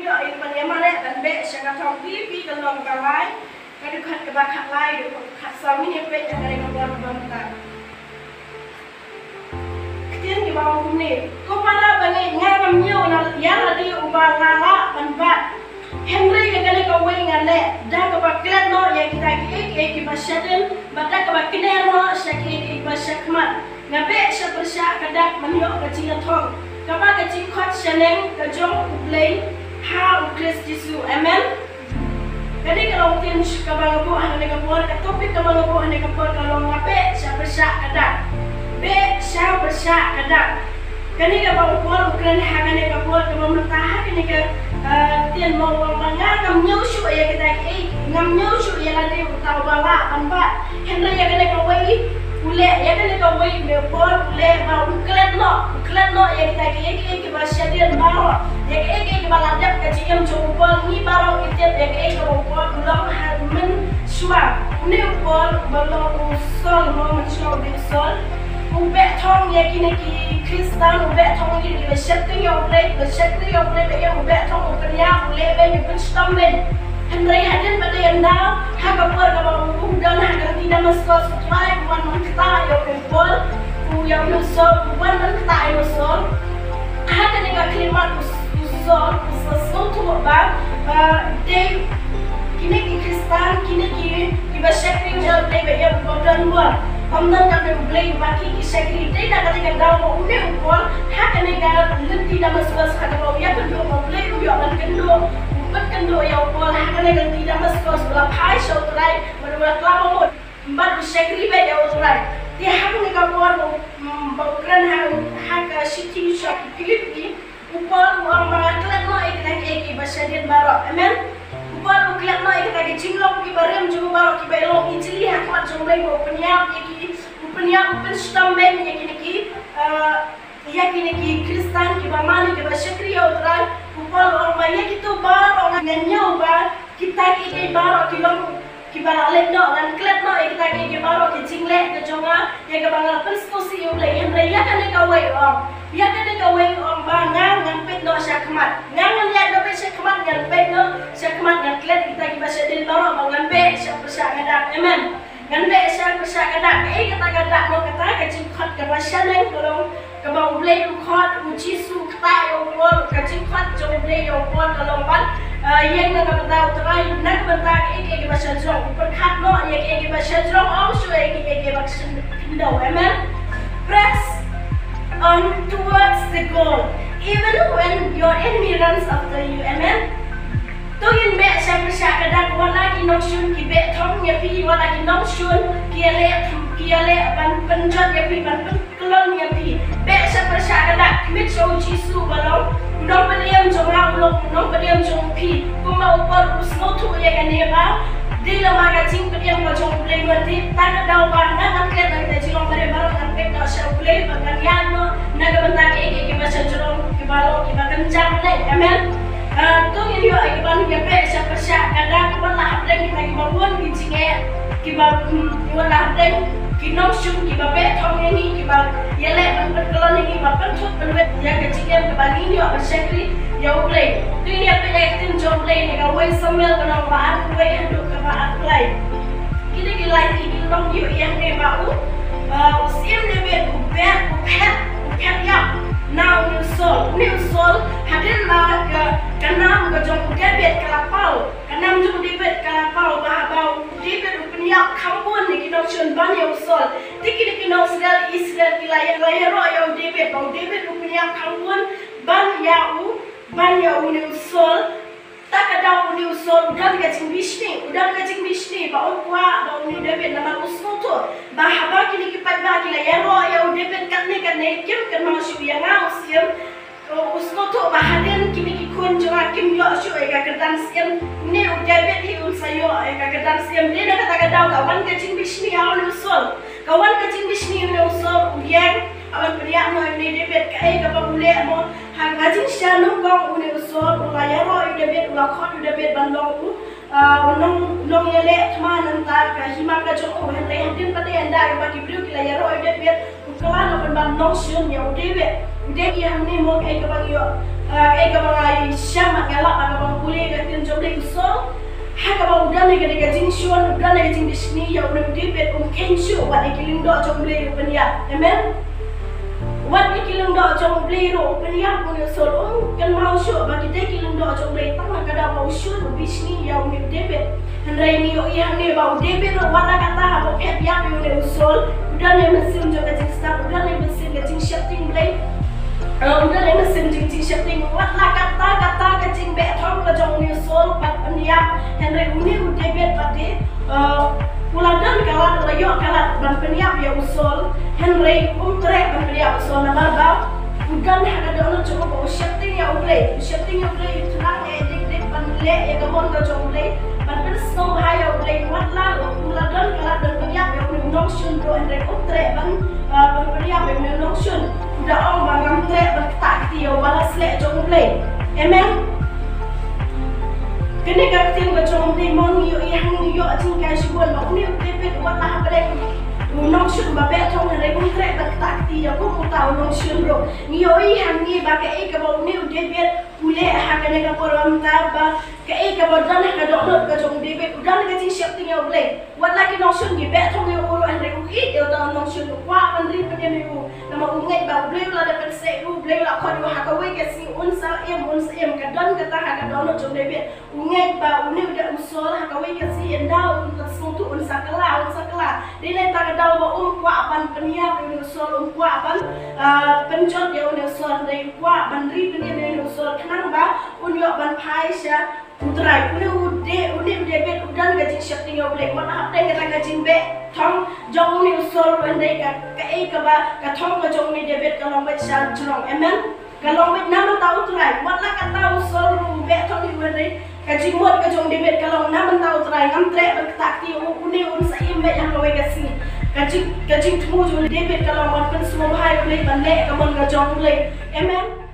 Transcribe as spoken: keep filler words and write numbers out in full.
Ïa, ïa, ban ïa mareh ban beh sha ka thong Philippi ka lynnong ba lai, ka dkhot kaba khatlai haduh kaba khatsaw, ngin ïa peit ïa kane ka bor kaba mynta. Ktien kiba ong kumne, ko para bangeit, nga ngam ñiew ïa lade uba nga lah ban bat. Hynrei ïa kane kawei nga leh, da kaba klet noh ïa kita kiei kiei kiba shadien, bad da kaba kner noh sha kiei kiei kiba shakhmat. Nga beh sha pyrshah ka dak ban ïoh ka jingïathong, kaba ka jingkhot shaneng ka jong U Blei ha U Khrist Jisu. Amen. Kane ka long ktien kaba nga buh ha kane ka por, ka topic kaba nga buh ha kane ka por ka long nga beh sha pyrshah ka dak. Beh sha pyrshah ka dak. Kane kaba u Paul u kren ha kane ka por kaba mynta ha kane ka, ah, ktien, ma u ong ba nga ngam ñiew shuh ïa kita kiei, ngam ñiew shuh ïa lade uta uba lah ban bat. Hynrei ïa kane kawei u leh, ïa kane kawei u Paul u leh ba u klet noh, u klet noh ïa kita kiei kiei kiba shadien baroh, ïa kiei kiei kiba la dep ka jingim jong u Paul. Ngi baroh ngi tip ïa kiei kaba u Paul u long ha mynshuwa. Une u Paul uba long u Saul, mo, mynshuwa u dei u Saul, u beh thong ïa kine ki Khristan, u beh thong ïa kine kiba sheptieng ïa U Blei, kiba shakri ïa U Blei, ba ïa u beh thong, u pynïap, u leh beiñ, u pynshitom beiñ. Hynrei hadien ba dei ynda ha ka por kaba u don ha ka lynti Damaskos, u Trai u wan ban ktah ïa u Paul, u ïa u Saul, u wan ban ktah ïa u Saul. Ha kane ka khyllipmat u Saul u sa sngewthuh ba, ba dei kine ki Khristan, kine ki, kiba shakri ïa U Blei ba ïa u ba don bor. Ym don katne U Blei uba ki, ki shakri. Dei na kane ka daw ba une u Paul ha kane ka lynti Damaskos, ha kaba u ïakynduh ba U Blei u ïoh ban kynduh, u pynkynduh ïa u Paul ha kane ka lynti Damaskos, u la phai sha U Trai bad u la klam ba mut bad u shakri beit ïa U Trai. Te ha kane ka por ba u, mm, ba u kren ha, ha ka shithi sha ki Philippi, u Paul u ong ba nga klet noh ïa kita kiei kiei kiba shadien baroh. Amen. U Paul u klet noh ïa kita ki jinglong kiba rim jong u baroh, kiba long i jli ha khmat jong U Blei, ba u pynïap ïa ki, u pynïap, u pynshitom beiñ ïa kine ki, eh, ïa kine ki Khristan kiba mane, kiba shakri ïa U Trai. U Paul u ong ba ïa kito baroh nga ñiew ba kita kiei kiei baroh ki long kiba la leit noh, ngan klet noh ïa kita kiei kiei baroh ki jingleh ka jong nga, ïa kaba nga la pynsngewsih ïa U Blei. Hynrei ïa kane kawei u ong, ïa kane kawei u ong ba nga ngan peit noh shakhmat. Nga ngan ïaid noh beit shakhmat, ngan peit noh shakhmat, ngan klet kita kiba shadien baroh, ba ngan beh sha pyrshah ka dak. Amen. Ngan beh sha pyrshah ka dak. Kaei kata ka dak, mo? Kata ka jingkhot kaba shaneng ka long kaba U Blei u khot, U Jisu u ktah ïa u Paul, ka jingkhot jong U Blei ïa u Paul ka long ban, ah, ïeng na ka bynta U Trai, na ka bynta kiei kiei kiba shajrong, u pyrkhat noh ïa kiei kiei kiba shajrong, ym shuh ïa kiei kiei kiba khyndew. Amen. Press on towards the goal, even when your enemy runs after you. Amen. To ngin beh sha pyrshah ka dak, wat la ki nongshun ki beh thong ïa phi, wat la ki nongshun ki ïaleh, ki ïaleh ban pynjot ïa phi, ban pyn kyllon ïa phi. Beh sha pyrshah ka dak, khmih sha U Jisu ba long u nongpynim jong nga, u long u nongpynim jong phi. Kumba u Paul u sngewthuh ïa kane ba dei lama ka jingpynim ka jong U Blei, wat dei ta ka daw ba nga ngan klet na kita jinglong barim baroh, ngan peit noh sha U Blei, ba ngan ïaid noh na ka bynta kiei kiei kiba shajrong, kiba long kiba kynjang lei. Amen. Ah, to ngin ïoh ïa ka ban ïa beh sha pyrshah ka dak, wat la hapdeng kita kiba bun ki jingeh, kiba, hmm, wat la hapdeng ki nongshun kiba beh thong ïa ngi, kiba ïaleh ban pynkyllon ïa ngi, ba pynthut pynwit ïa ka jingim kaba ngin ïoh ban shakri ïa U Blei. To ngin ïa peit ïa ka ktien jong U Blei na kawei Samuel ka lynnong ba arphew wei haduh kaba arphew lai. Kine ki lai ki, ki long ïa, ïa kane ba u, uh, u Syiem David u phet, u phet, u phet ïap na une u Saul. Une u Saul, hadien ba ka, ka nam ka jong u David ka la paw. Ka nam jong u David ka la paw, ba, ba u David u pynïap kham bun ïa ki nongshun ban ïa u Saul. Te kine ki nong Israel, Israel ki la ïa, la ïaroh ïa u David, ba u David u pynïap kham bun ban ïa u, ban ïa une u Saul. Ta ka daw une u Saul u don ka jingbishni, u don ka jingbishni ba u kwah ba une u David, namar u sngewthuh ba haba kine ki paidbah ki la ïaroh ïa u David katne katne, kim kynmaw shuh ïa nga u Syiem. U sngewthuh ba hadien kine ki khun jong nga kim ïoh shuh ïa ka kyrdan syiem, une u David hi un sa ïoh ïa ka kyrdan syiem. Dei na kata ka daw ka wan ka jingbishni ha une u Saul. Ka wan ka jingbishni, une u Saul u ïeng, u pynïap noh ïa une u David. Kaei kaba u leh, mo? Ha ka jingshisha nyngkong une u Saul u la ïaroh ïa u David, u la khot ïa u David ban long u, ah, u nong, nongïaleh thma na ka bynta ka hima ka jong u. Hynrei hadien pat ynda ïa ba ki briew ki la ïaroh ïa u David, u kylla noh ban, ban nongshun ïa u David. U David, ïa hangne mo kaei kaba ngi ïoh, ah, kaei kaba ngi shem, nga lah ba Saul, ha kaba u don ïa ka jingshun, u don ïa ka jingbishni ïa u David, um kheiñ shuh wat ïa ki lyngdoh jong u Blei u pynïap. Amen. Wat ïa ki lyngdoh jong u Blei ruh u pynïap une u Saul, um kynmaw shuh ba ki dei ki lyngdoh jong u Blei, tang na ka daw ba u shun u bishni ïa une u David. Hynrei ngi ïohi hangne ba u David ruh wat la katta haba u ïap ïa une u Saul, u don ïa mynsiem jong ka jingstad, u don ïa mynsiem ka jingsheptieng Blei. Eh, u don ïa mynsiem jing jingsheptieng, wat la katta katta ka jingbeh thong ka jong une u Saul ban pynïap, hynrei une u David pat de, eh, u la don ka lad, u la ïoh ka lad ban pynïap ïa u Saul, hynrei um treh ban pynïap u Saul namar ba u don ha ka dohnud jong u ba u sheptieng ïa u Blei, u sheptieng ïa u Blei, u thrang eh dik dik ban leh ïa ka mon ka jong u Blei, ban pynsngewbha ïa u Blei, wat la u la don ka lad ban pynïap ïa une u nongshun ruh, hynrei um treh ban, eh, ban pynïap ïa une u nongshun. U da ong ba ngam treh ban ktah kti ïa uba la sleh jong u Blei. Amen. Kane ka ktien ka jong u Blei mo ngi ïohi hangne, ngi ïoh jinghikai shibun ba une u David wat la hapdeng u nongshun ba beh thong hynrei um treh ban ktah kti ïa kum uta u nongshun ruh. Ngi ïohi hangne ba kaei kaba une u David u leh ha kane ka por mynta ba kaei kaba don ha ka dohnud ka jong u David, u don ka jingsheptieng ïa u Blei. Wat la ki nongshun ki beh thong ïa u ruh hynrei u ïeit ïa uta u nongshun, u kwah ban ri pynïap ïa u. Namar u ngeit ba u Blei u la dep pynseh ïa u, u Blei u la khot ïa u ha kawei ka sngi un sa im, un sa im, ka don kata ha ka dohnud jong u David. U ngeit ba une u da u Saul ha kawei ka sngi ynda un pynsngewthuh un sa kylla, un sa kylla. Dei na kata ka daw ba um kwah ban pynïap ïa une u Saul, um kwah ban, ah, pynjot ïa une u Saul, hynrei u kwah ban ri pynïap ïa une u Saul khnang ba un ïoh ban phai sha U Trai. Une u Da-, une u David u don ka jingsheptieng ïa u Blei. Wat la hapdeng kata ka jingbeh thong jong une u Saul, hynrei ka, kaei kaba ka thong ka jong une u David ka long beit sha jrong. Amen. Ka long beit na bynta U Trai. Wat la katta u Saul ruh u beh thong ïa u, hynrei ka jingmut ka jong u David ka long na bynta U Trai. Ngam treh ban ktah kti ïa u, une un sa im beit ha kawei ka sngi. Ka jing, ka jingthmu jong u David ka long ban pynsngewbha ïa u Blei, ban leh ka mon ka jong u Blei. Amen.